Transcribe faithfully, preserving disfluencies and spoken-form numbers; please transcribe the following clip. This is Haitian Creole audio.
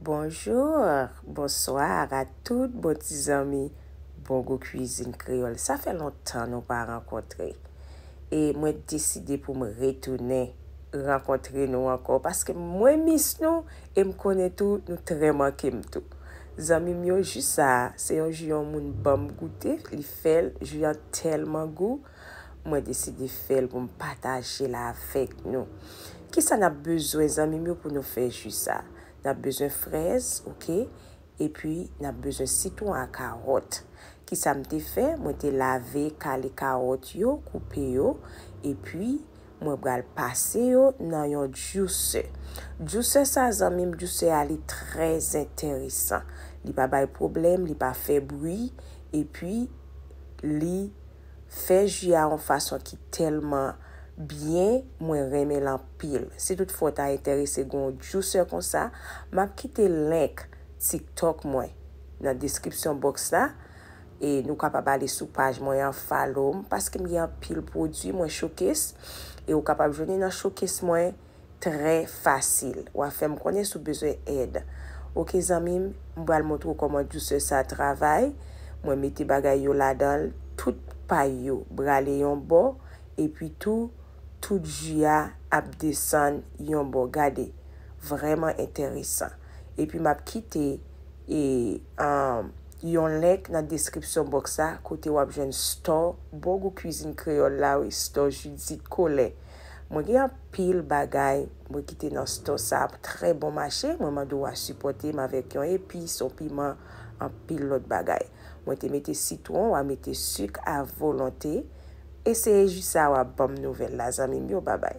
Bonjour, bonsoir a tout bon ti zanmi Bon Gou Kwizin Kreyòl. Sa fè lontan nou pa rankontre. E mwen deside pou m retounen rankontre nou ankò paske mwen miss nou e m konnen tou nou trè manke m tou. Zanmi m yo, ji sa a, se yon ji yon moun ban m goute, li fè l, ji a tèlman gou, mwen deside fè l pou m pataje l avèk nou. Kisa n ap bezwen, zanmi m yo, pou nou fè ji sa a? N ap bezwen frèz, oke? Epi, n ap bezwen sitwon ak kawòt. Kisa m te fè? Mwen te lave, kale kawòt yo, koupe yo, epi mwen pral pase yo nan yon juicer. Juicer sa, zanmi m, juicer a li trè enteresan. Li pa bay pwoblèm, li pa fè bri, epi li fè ji a yon fason ki tèlman byen, mwen renmen l anpil. Si toutfwa w ta enterese gen yon juicer konsa, m ap kite link TikTok mwen nan description box la. E nou kapab ale sou paj mwen an, follow m, paske m gen anpil pwodui mwen showcase. E ou kapab jwenn li nan showcase mwen trè fasil. W a fè m konnen si w bezwen èd. Oke, zanmi m, m pral montre w kòman juicer sa travay. Mwen mete bagay yo ladan l, tout pay yo brale yon bò, epi tou, tout ji a ap desann yon bò. Gade, vrèman enteresan. Epi m ap kite e, um, yon link nan description box la, kote w ap jwenn store Bon Gou Kwizin Kreyòl la, wi, store Judith Colin. Mwen gen anpil bagay mwen kite nan store sa ap trè bon mache. Mwen mande w a sipòte m avèk yon epis, yon piman, anpil lòt bagay. Mwen te mete sitwon, w a mete sik a volonte. Eseye ji sa, w a ban m nouvèl la, zanmi m yo. Babay.